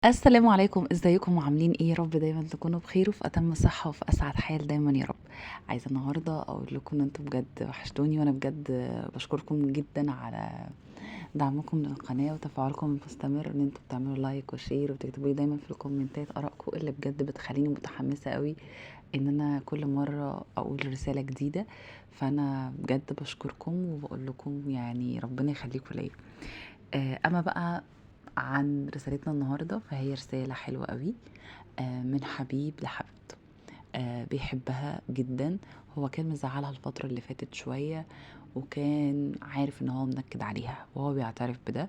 السلام عليكم، ازيكم وعاملين ايه؟ يا رب دايما تكونوا بخير وفي اتم صحة وفي اسعد حال دايما يا رب. عايزه النهارده اقول لكم ان انتوا بجد وحشتوني، وانا بجد بشكركم جدا على دعمكم للقناة وتفاعلكم المستمر، ان انتوا بتعملوا like و share وبتكتبوا لي دايما في الكومنتات ارائكم اللي بجد بتخليني متحمسة قوي ان انا كل مرة اقول رسالة جديدة. فانا بجد بشكركم وبقول لكم يعني ربنا يخليكم ليا. اما بقى عن رسالتنا النهاردة، فهي رسالة حلوة قوي من حبيب لحبيبته، بيحبها جدا. هو كان مزعلها الفترة اللي فاتت شوية، وكان عارف ان هو منكد عليها وهو بيعترف بده،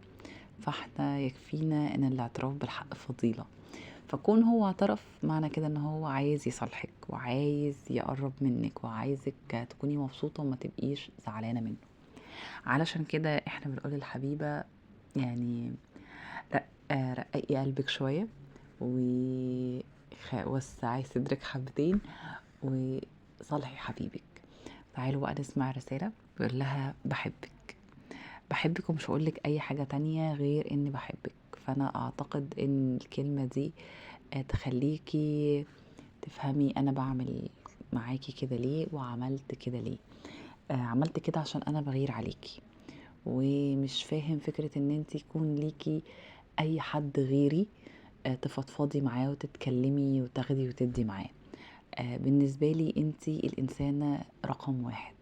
فاحنا يكفينا ان الاعتراف بالحق فضيلة. فكون هو اعترف معنى كده ان هو عايز يصالحك وعايز يقرب منك وعايزك تكوني مبسوطة وما تبقيش زعلانة منه. علشان كده احنا بنقول للحبيبة يعني رققي قلبك شوية ووسعي صدرك حبتين وصالحي حبيبك. تعالوا بقى نسمع رسالة بيقول لها بحبك، بحبك ومش هقولك أي حاجة تانية غير إني بحبك. فأنا أعتقد إن الكلمة دي تخليكي تفهمي أنا بعمل معاكي كده ليه وعملت كده ليه. عملت كده عشان أنا بغير عليكي ومش فاهم فكرة إن انتي يكون ليكي أي حد غيري تفضفضي معاه وتتكلمي وتاخدي وتدي معاه. بالنسبة لي انتي الإنسانة رقم واحد،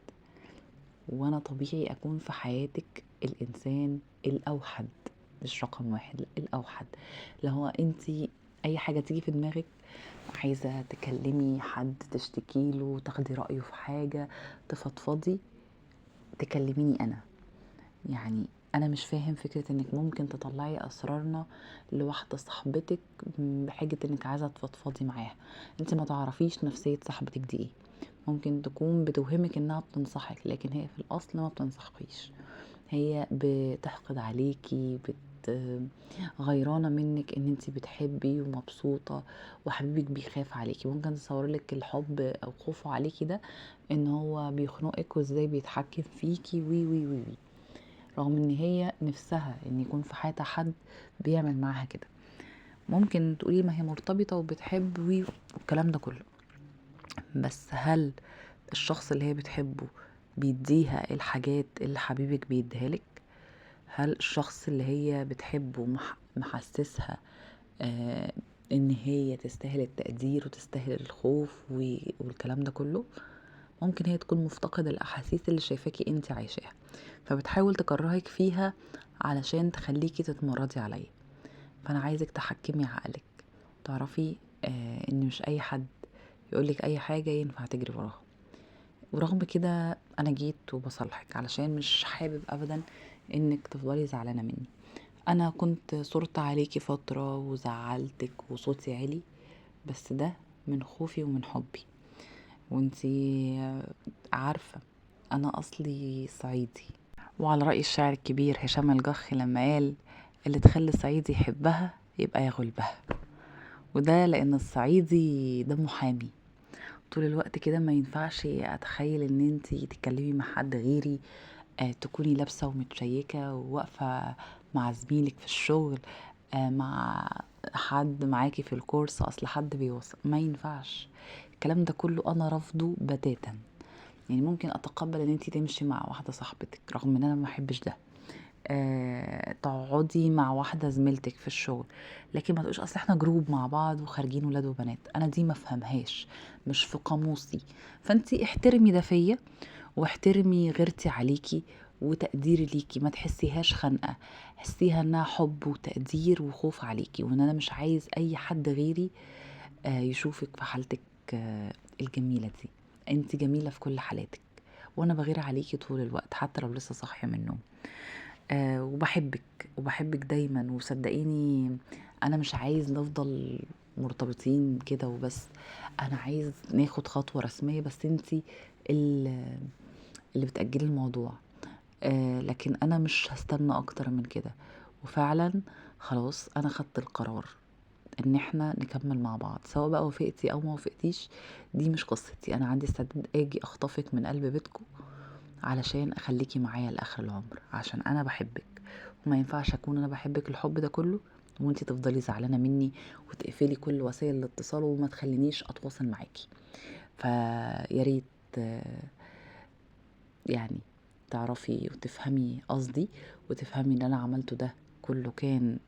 وأنا طبيعي أكون في حياتك الإنسان الأوحد، مش رقم واحد، لا الأوحد، اللي هو انتي أي حاجة تيجي في دماغك عايزة تكلمي حد، تشتكي له، تاخدي رأيه في حاجة، تفضفضي، تكلميني أنا. يعني أنا مش فاهم فكرة إنك ممكن تطلعي أسرارنا لواحدة صاحبتك بحجة إنك عايزة تفضفضي معاها. أنت ما تعرفيش نفسية صاحبتك دي إيه، ممكن تكون بتوهمك إنها بتنصحك لكن هي في الأصل ما بتنصحكيش، هي بتحقد عليكي، غيرانة منك إن أنت بتحبي ومبسوطة وحبيبك بيخاف عليكي. ممكن تصورلك الحب أو خوفه عليكي ده إن هو بيخنقك وإزاي بيتحكم فيكي وي وي وي وي، رغم ان هي نفسها ان يكون في حياتها حد بيعمل معاها كده. ممكن تقولي ما هي مرتبطة وبتحب والكلام ده كله، بس هل الشخص اللي هي بتحبه بيديها الحاجات اللي حبيبك بيديها لك؟ هل الشخص اللي هي بتحبه محسسها ان هي تستاهل التقدير وتستاهل الخوف والكلام ده كله؟ ممكن هي تكون مفتقدة الأحاسيس اللي شايفاكي انت عايشاها، فبتحاول تكرهك فيها علشان تخليكي تتمردي عليا. فأنا عايزك تحكمي عقلك، تعرفي ان مش أي حد يقولك أي حاجة ينفع تجري وراها. ورغم كده أنا جيت وبصلحك علشان مش حابب أبدا انك تفضلي زعلانة مني. أنا كنت صرت عليكي فترة وزعلتك وصوتي عالي، بس ده من خوفي ومن حبي، وانتي عارفة أنا أصلي صعيدي. وعلى رأي الشاعر الكبير هشام الجخ لما قال اللي تخلي صعيدي يحبها يبقى يغلبها، وده لأن الصعيدي دمه حامي طول الوقت كده. ما ينفعش أتخيل إن انتي تتكلمي مع حد غيري، تكوني لابسة ومتشيكة وواقفة مع زميلك في الشغل، مع حد معاكي في الكورس، أصل حد بيوصل، ما ينفعش الكلام ده كله. أنا رافضه بتاتا. يعني ممكن أتقبل إن انتي تمشي مع واحدة صاحبتك رغم إن أنا ما بحبش ده، تقعدي مع واحدة زميلتك في الشغل، لكن ما تقولش أصل إحنا جروب مع بعض وخارجين ولاد وبنات. أنا دي ما فهمهاش، مش في قاموسي. فانتي احترمي ده فيا واحترمي غيرتي عليكي وتقديري ليكي، ما تحسيهاش خنقة، حسيها انها حب وتقدير وخوف عليكي، وان انا مش عايز اي حد غيري يشوفك في حالتك الجميلة دي. انت جميلة في كل حالاتك، وانا بغير عليكي طول الوقت حتى لو لسه صاحية من النوم. وبحبك وبحبك دايما، وصدقيني انا مش عايز نفضل مرتبطين كده وبس، انا عايز ناخد خطوة رسمية، بس انت اللي بتأجلي الموضوع. لكن انا مش هستنى اكتر من كده، وفعلا خلاص انا خدت القرار ان احنا نكمل مع بعض، سواء بقى وافقتي او ما وافقتيش دي مش قصتي. انا عندي استعداد اجي اخطفك من قلب بيتكو علشان اخليكي معايا لاخر العمر، عشان انا بحبك، وما ينفعش اكون انا بحبك الحب ده كله وانتي تفضلي زعلانة مني وتقفلي كل وسائل الاتصال وما تخلينيش اتواصل معاكي. فيا ريت يعني تعرفي وتفهمي قصدي، وتفهمي ان انا عملته ده كله كان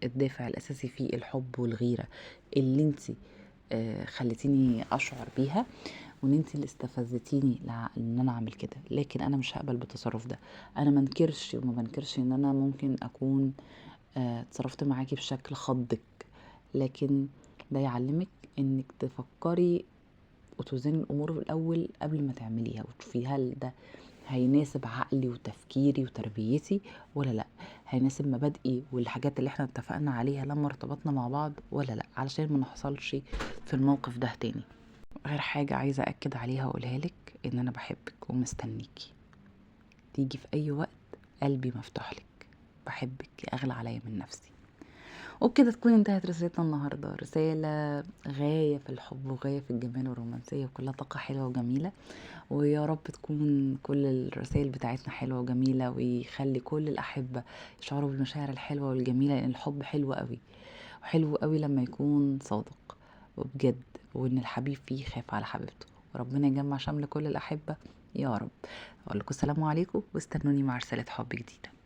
الدافع الاساسي فيه الحب والغيرة اللي انتي خليتيني اشعر بيها، وان انتي اللي استفزتيني ان انا اعمل كده. لكن انا مش هقبل بالتصرف ده. انا ما انكرش وما بنكرش ان انا ممكن اكون تصرفت معاكي بشكل خضك، لكن ده يعلمك انك تفكري وتوزني الامور الاول قبل ما تعمليها، وتشوفي هل ده هيناسب عقلي وتفكيري وتربيتي ولا لا، هيناسب مبادئي والحاجات اللي احنا اتفقنا عليها لما ارتبطنا مع بعض ولا لا، علشان ما نحصلش في الموقف ده تاني. غير حاجة عايزة أكد عليها وأقولها لك، إن أنا بحبك ومستنيكي تيجي في أي وقت، قلبي مفتوح لك، بحبك يا أغلى عليا من نفسي. وبكده تكون انتهت رسالتنا النهاردة، رسالة غاية في الحب وغاية في الجمال والرومانسية وكلها طاقة حلوة وجميلة. ويا رب تكون كل الرسائل بتاعتنا حلوة وجميلة، ويخلي كل الأحبة يشعروا بالمشاعر الحلوة والجميلة، لأن الحب حلو قوي، وحلو قوي لما يكون صادق وبجد، وإن الحبيب فيه خاف على حبيبته. وربنا يجمع شمل كل الأحبة يا رب. أقول لكم السلام عليكم، واستنوني مع رسالة حب جديدة.